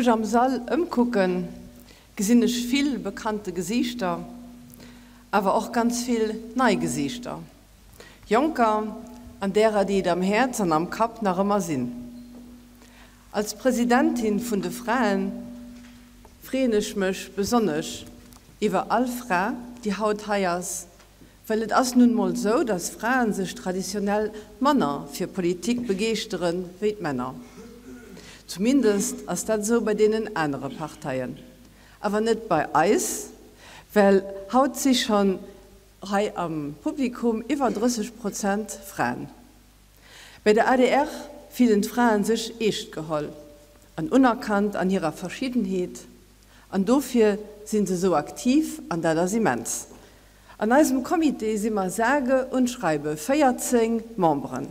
mech am Sall ëmkucken, gesinn ech vill bekannte Gesiichter, awer och ganz vill nei Gesiichter. Jonker an därer, déi et am Häerz an am Kapp nach ëmmer sinn. Als Presidentin vun de Fraen freeën ech mech besonnesch iwwer all Fra, déi haut hei ass, well et ass nun mol sou, dass Fraen sech traditionell manner fir Politik begeeschtere wéi d'Männer. Zumindest ass dat esou bei deenen anere Parteien, awer net bei eis, well haut si schonn hei am Publikum iwwer 30 Prozent Fraen. Bei der adr fillen d'Fraen sech eescht geholl an unerkannt an hirer Verschiddenheet an dofir sinn se sou aktiv an dat ass immens. An eisem Comité si mer sage und schreibe 14 Memberen.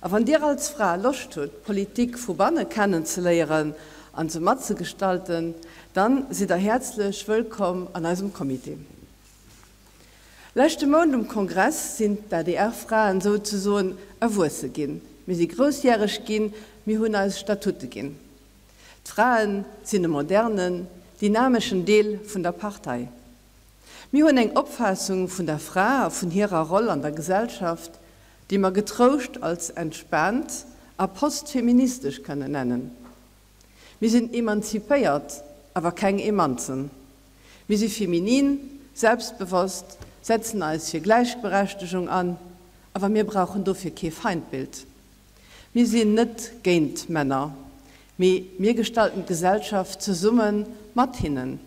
A wann dir als Fra Loscht hutt d'Politik vu banne kennenzeléieren an se matzegestalten, dann sidd der häerzlech wëllkomm an eisem Comité. Leschte Mount um Kongress sinn d'ADR-Fraen souzesoen erwuesse ginn. Mir si groussjäreg ginn, mir hunn eis Statute ginn. D'Frae sinn e modernen, dynameschen Deel vun der Partei. Mir hunn eng Opfaassung vun der Fra a vun hirer Roll an der Gesellschaft, déi mer getrouscht als entspaant a postfeministesch kënnen nennen. Mir sinn emanzipéiert, awer keng Emanzen. Mir si feminin, selbstbewosst, setzen eis fir Gläichberechtegung an, awer mir brauchen dofir kee Feindbild. Mir sinn net géint Männer, mee mir gestalten d'Gesellschaft zesumme mat hinnen.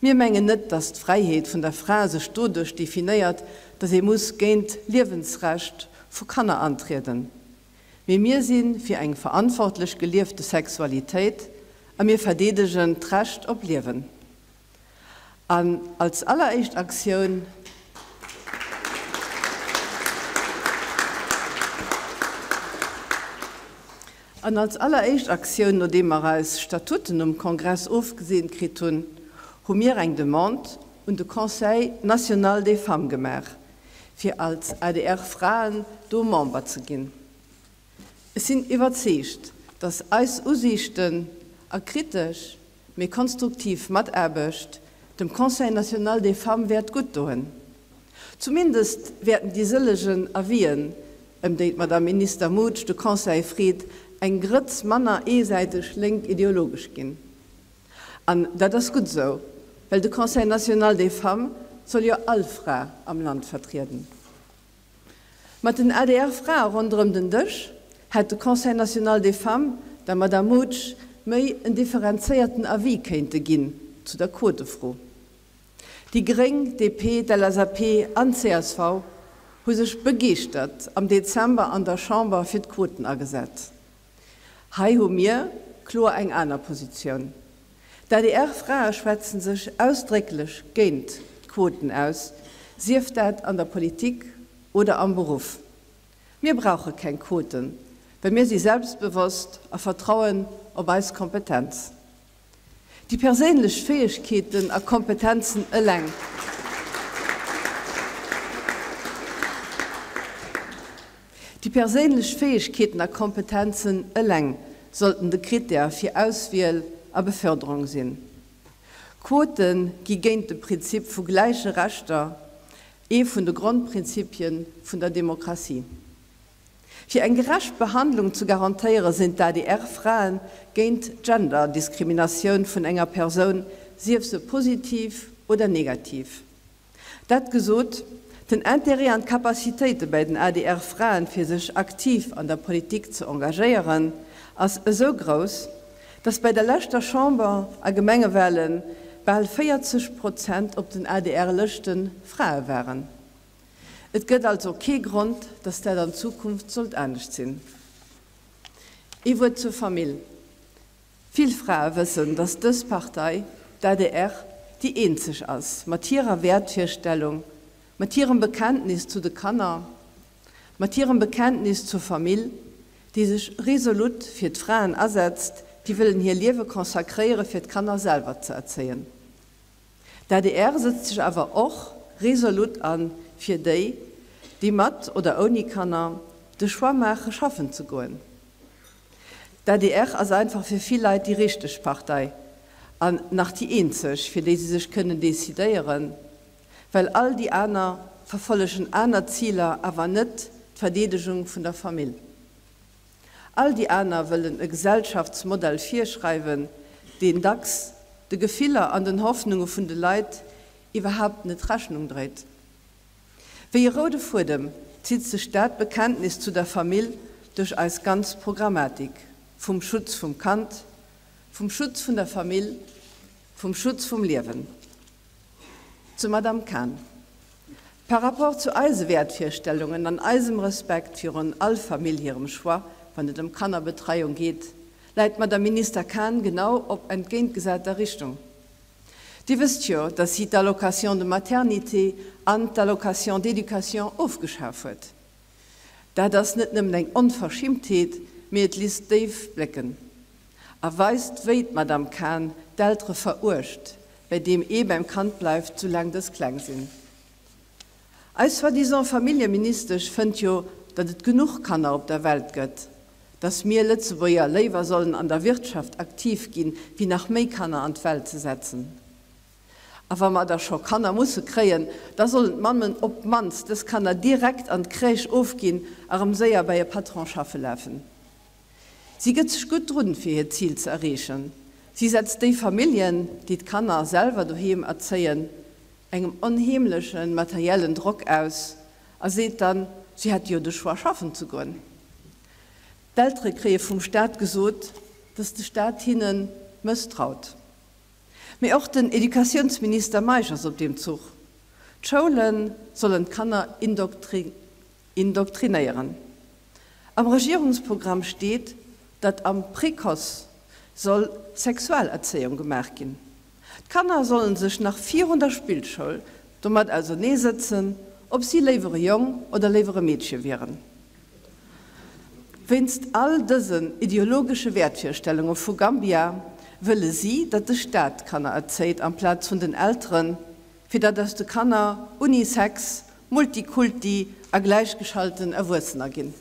Mir mengen net, dass d'Fräiheet vun der Fra sech doduerch definéiert, dass ee muss géint d'Liewensrecht vu Kanner antrieden. Mee mir si fir eng verantwortlech geliefte Sexualitéit a mir verdeedegen d'Recht op Liewen. An als alleréischt Aktioun. An als alleréischt Aktioun, nodeem mer eis Statuten um Kongress ofgeseent kritt hunn, hu mir eng Demande un de Conseil national des femmes gemaach, fir als adr Fraen do Member ze ginn. Ech sinn iwwerzeegt, datt eis Usiichten a kritesch, mee konstruktiv Mataarbecht dem Conseil national des femmes wäert gutt doen. Zumindest wäerten déi sëllegen Avisen, ëm déi d'Madame Minister Mutsch de Conseil freet, eng Grëtz manner eesäiteg lénk-ideologesch ginn. An dat ass gutt esou, well de Conseil national des femmes soll jo all Fra am Land vertrieden. Mat den ADR-Frae ronderëm den Dësch hätt de Conseil national des femmes der Madame Mutsch méi en differenzéierten Avis kéinte ginn zu der Quotefro. Déi gréng, DP, d'LSAP an csv hu sech begeeschtert am Dezember an der Chamber fir d'Quoten agesat. Hei hu mir kloer eng aner Positioun. D'ADR-Frae schwätzen sech ausdrécklech géint d'Quoten aus, sief dat an der Politik oder am Beruff. Mir brauche keng Quoten, well mir si selbstbewosst a vertrauen op eis Kompetenz. Déi perséinlech Fäegkeeten a Kompetenzen eleng. Déi perséinlech Fäegkeeten a Kompetenzen eleng sollten de Krittär fir Auswiel a Beförderung sinn. Quote gi géint de Prinzip vu gläiche Rechter, ee vun de Grondprinzipie vun der Demokratie. Fir eng gerecht Behandlung ze garantéiere sinn d'ADR-Frae géint d'Genderdiskriminatioun vun enger Persoun, sief se positiv oder negativ. Dat gesot, den Intérêt an d'Capacitéite bäi den ADR-Fraen, fir sech aktiv an der Politik ze engagéieren, ass esou grouss, datt bäi der leschter Chamber a Gemengewahlen bal 40 Prozent op den ADR-Lëschte Frae waren. Et gëtt also kee Grond, datt dat an Zukunft sollt anescht sinn. Ee Wuert zur Famill. Vill Frae wëssen, datt dës Partei, d'ADR, déi eenzeg ass, mat hirer Wäertvirstellung, mat hirem Bekenntnis zu de Kanner, mat hirem Bekenntnis zur Famill, déi sech resolut fir d'Fraen asetzt, déi wëllen hir Liewe consacréiere fir d'Kanner selwer ze erzéien. D'adr sëtzt sech awer och resolut an fir déi, déi mat oder ouni Kanner de Choix maache schaffen ze goen. D'adr ass einfach fir vill Leit déi richteg Partei an nach déi eenzeg, fir déi se sech kënnen decidéieren, well all déi aner verfollegen aner Ziler, awer net d'Verdeedegung vun der Famill. All déi aner wëllen e Gesellschaftsmodell virschreiwen, deen dacks de Gefiller an den Hoffnunge vun de Leit iwwerhaapt net Rechnung dréit. Wéi e roude Fuedem zitt sech dat Bekenntnis zu der Famill duerch eis ganz Programmatik, vum Schutz vum Kand, vum Schutz vun der Famill, vum Schutz vum Liewen. Zur Madame Cahen, Par rapport zu eise Wäertvirstellungen an eisem Respekt virun all Famill hirem Choix, wann et ëm Kannerbetreiung geet, läit d'Madame Minister Cahen genau op entgéintgesater Richtung. Dir wësst jo, dass si d'Allocation de maternité an d'Allocation d'éducation ofgeschaf huet. Dat ass net nëmmen eng Onverschimmtheet, mee et lisst déif blécken a weist, wéi d'Madame Cahen d'Eltere veruecht, bäi deem ee beim Kand bleift, soulaang dës kleng sinn. Eis soi-disant Familljeministesch fënnt jo, datt et genuch Kanner op der Welt gëtt, datt mir Lëtzebuerger léiwer sollen an der Wirtschaft aktiv ginn, wéi nach méi Kanner an d'Welt ze setzen. A wa mer da scho Kanner musse kréien, da sollen d'Mammen op d'mannst dës Kanner direkt an d'Crèche ofginn a rëm séier bei e Patron schaffe lafen. Si gëtt sech gutt drun, fir hiert Zil ze erreechen. Si setzt déi Familljen, déi d'Kanner selwer doheem erzéien, engem onheemleche materiellen Drock aus a seet dann, si hätte jo de Choix schaffen ze goen. D'Eltere kréie vum Staat gesot, datt de Staat hinne mësstraut. Mee och den Educatiounsminister Meisch ass op deem Zuch. D'Schoule sollen d'Kanner indoktrinéieren. Am Regierungsprogramm steet, datt am Précoce soll Sexualerzéiung gemaach ginn. D'Kanner sollen sech nach virun der Spillschoul domat auserneesëtzen, ob si léiwer e Jong oder léiwer e Meedche wieren. Wéinst all dësen ideologesche Wäertvirstellunge vu Gambia wëlle si, datt de Staat d'Kanner erzéit amplaz vun den Elteren, fir datt aus de Kanner unisex, multikulti a gläichgeschalten Erwuessener ginn.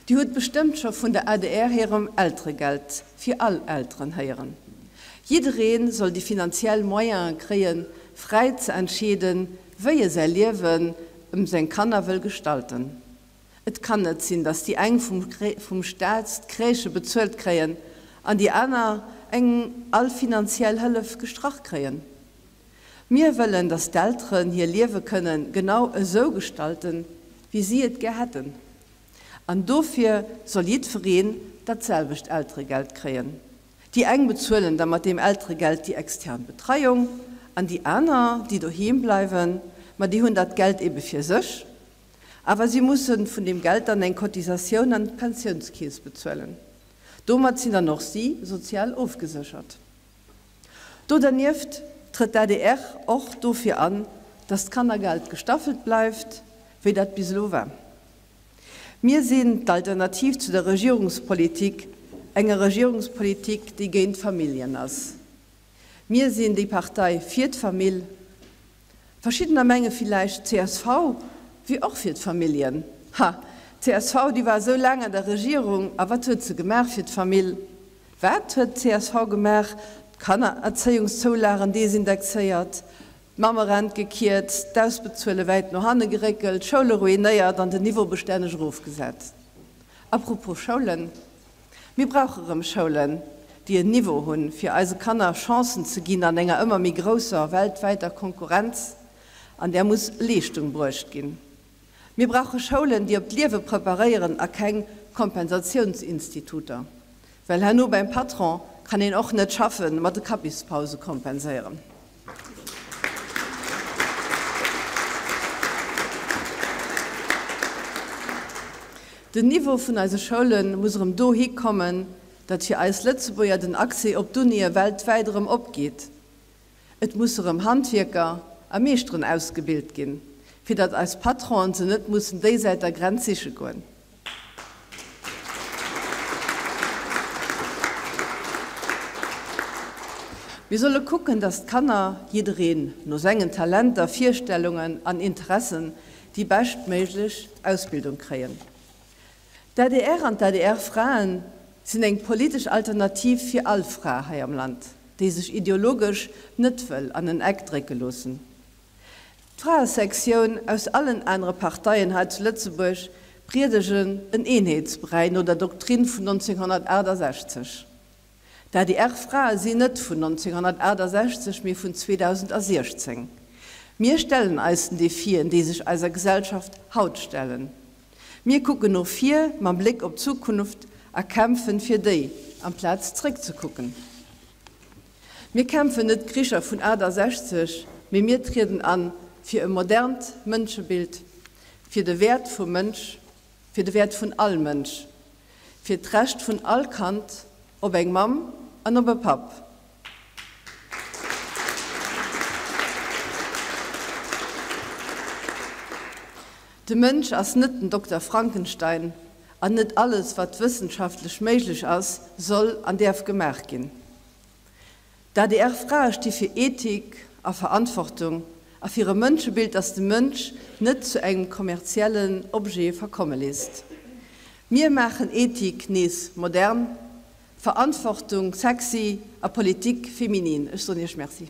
Dir hutt bestëmmt scho vun der adr hirem Elteregeld fir all Elteren héieren. Jidderee soll déi finanziell Moyene kréien, fräi ze entscheeden, wéi e säi Liewen ëm seng Kanner wëll gestalten. Et kann net sinn, datt déi eng vum Staat d'Crèchë bezuelt kréien an déi aner eng all finanziell Hëllef gestrach kréien. Mir wëllen, datt d'Elteren hir Liewe kënnen genau esou gestalten, wéi si et gär hätten. An dofir soll jiddwereen dat selwecht Elteregeld kréien. Déi eng bezuelen da mat deem Elteregeld déi extern Betreiung an déi aner, déi doheem bleiwen, ma déi hunn dat Geld ebe fir sech, awer si musse vun deem Geld dann eng Cotisatioun an d'Pensiounskeess bezuelen. Domat sinn dann och si sozial ofgeséchert. Do dernieft trëtt d'ADR och dofir an, datt d'Kannergeld gestaffelt bleift, wéi dat bis elo war. Mir sinn d'Alternativ zu der Regierungspolitik, enger Regierungspolitik, déi géint d'Familljen ass. Mir sinn déi Partei fir d'Famill. Verschiddener menge villäicht, csv wier och fir d'Familljen. Ha, csv, déi war esou laang an der Regierung, a wat huet se gemaach fir d'Famill? Wat huet csv gemaach? D'Kannererzéiungszoulagen desindexéiert, D'Mammerent gekierzt, d'Ausbezuele wäit no hanne geréckelt, d'Schoule ruinéiert an den Niveau bestänneg erofgesat. A propos Schoulen, Mir brauche rëm Schoulen, déi en Niveau hunn, fir eise Kanner Chancen ze ginn an enger ëmmer méi grousser weltwäiter Konkurrenz, an där muss Leeschtung bruecht ginn. Mir brauche Schoulen, déi op d'Liewe preparéieren a keng Kompensatiounsinstituter, well herno beim Patron kann een och net schaffe mat de Kapispause kompenséieren. Den Niveau vun eise Schoule muss erëm dohi kommen, datt fir eis Lëtzebuerger den Accès op d'Unië weltwäit erëm opgeet. Et musse erëm Handwierker a Meeschteren ausgebilt ginn, fir datt eis Patronen se net mussen déisäit der Grenz siche goen. Mir solle kucken, dass d'Kanner, jiddereen no sengen Talenter, Virstellungen an Interessen, déi beschtméiglech Ausbildung kréien. D'adr an d'ADR-Fraen sinn eng politesch Alternativ fir all Fra hei am Land, déi sech ideologesch net wëll an en Eck drécke loossen. D'Fraesektioun aus allen anere Parteien hei zu Lëtzebuerg priedegen en Eenheetsbräi no der Doktrin vun 1968. D'ADR-Frae sinn net vun 1968, mee vun 2016. Mir stellen eis den Defien, déi sech eiser Gesellschaft haut stellen. Mir kucken no vir mam Bléck op d'Zukunft a kämpfen fir déi, amplaz zréckzekucken. Mir kämpfen net d'Kricher vun 68, mee mir trieden an fir e modernt Mënschebild, fir de Wäert vum Mënsch, fir de Wäert vun all Mënsch, fir d'Recht vun all Kand op eng Mamm an op e Papp. De Mënsch ass net den Dokter Frankenstein an net alles, wat wëssenschaftlech méiglech ass, soll an däerf gemaach ginn. D'ADR-Frae sti fir Ethik a Verantwortung a fir e Mënschebild, dat de Mënsch net zu engem kommerziellen Objet verkomme léisst. Mir maachen Ethik nees modern, Verantwortung sexy a Politik feminin. Ech soen Iech Merci.